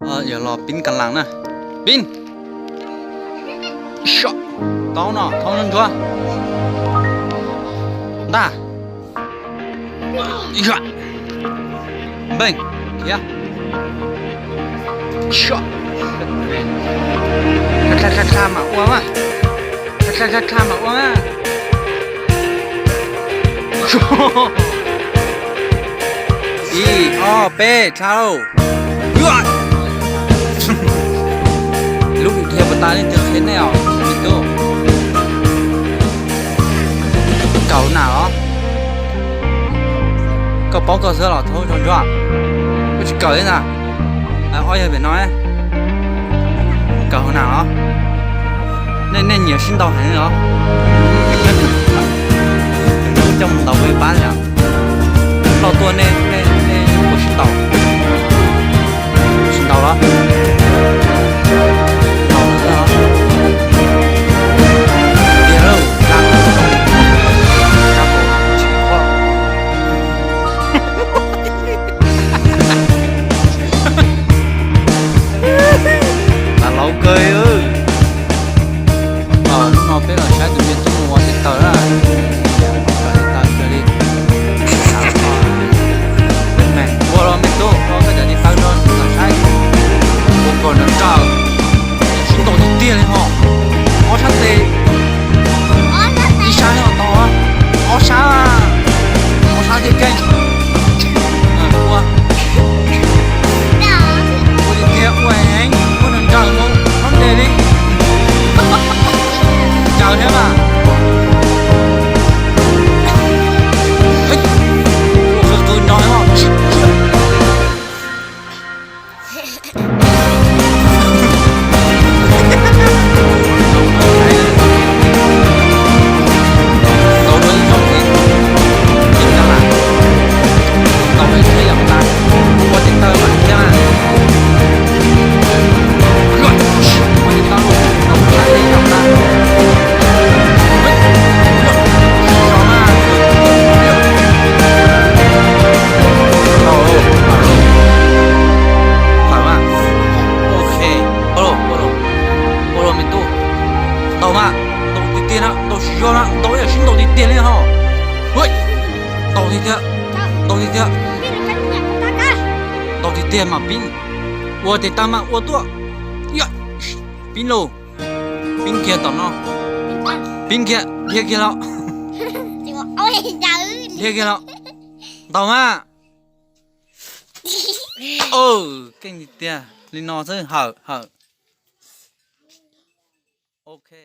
Yog los pib ka las na. Pib. Tau no, thau ntsuag. Ntag. Npeej khiav. Dlha dlha dlha mam ua mas. Dlha dlha dlha mam ua mas. Ib ob peb dlha lauj. Lub dhia puas tas leej twg qhia nej os me tub? Kaus nas os. Koj paub koj xwb los thaub ntsuag ntsuag, koj tsis kaus li ntag. Ob yawg pem no, kaus hauv nas los? Nej, nej nyiam sib ntaus heev os. Coj mus ntaus peb pab li os. Los tuaj nej, nej, nej puas sib ntaus? Tsis ntaus los? Ntaus los. Tiag lauj, tsis pom. Laus kawg. Hnub no peb los saib tus me tub ua tes taw na. Ua los me tub, ua koj cov tes taw rau txawm saib. Ua kom nrawm nrawm. Sib ntaus tiag tiag li ho. Ob sab tes. Ib sab tau, ob sab, ob sab thiaj keej. Ua, ua tiag tiag, ua heev, ua nrawm nrawm, ua nrawm nrawm li. Nrawm thiab mas. Ua qw qw nrov os. Ua los me tub, ntaus mas, ntaus tiag tiag na, ntaus tsis yog na, ntaus yam sib ntaus tiag tiag li ho. Ntaus tiag tiag, ntaus tiag tiag, ntaus tiag tiag mas pib. Ua tes taw mas ua tuaj. Pib lauj, pib kiag tom no, pib kiag, dhia kiag los, dhia kiag los, ntaus mas. Keej tiag tiag li no xwb, hawm hawm. Ok.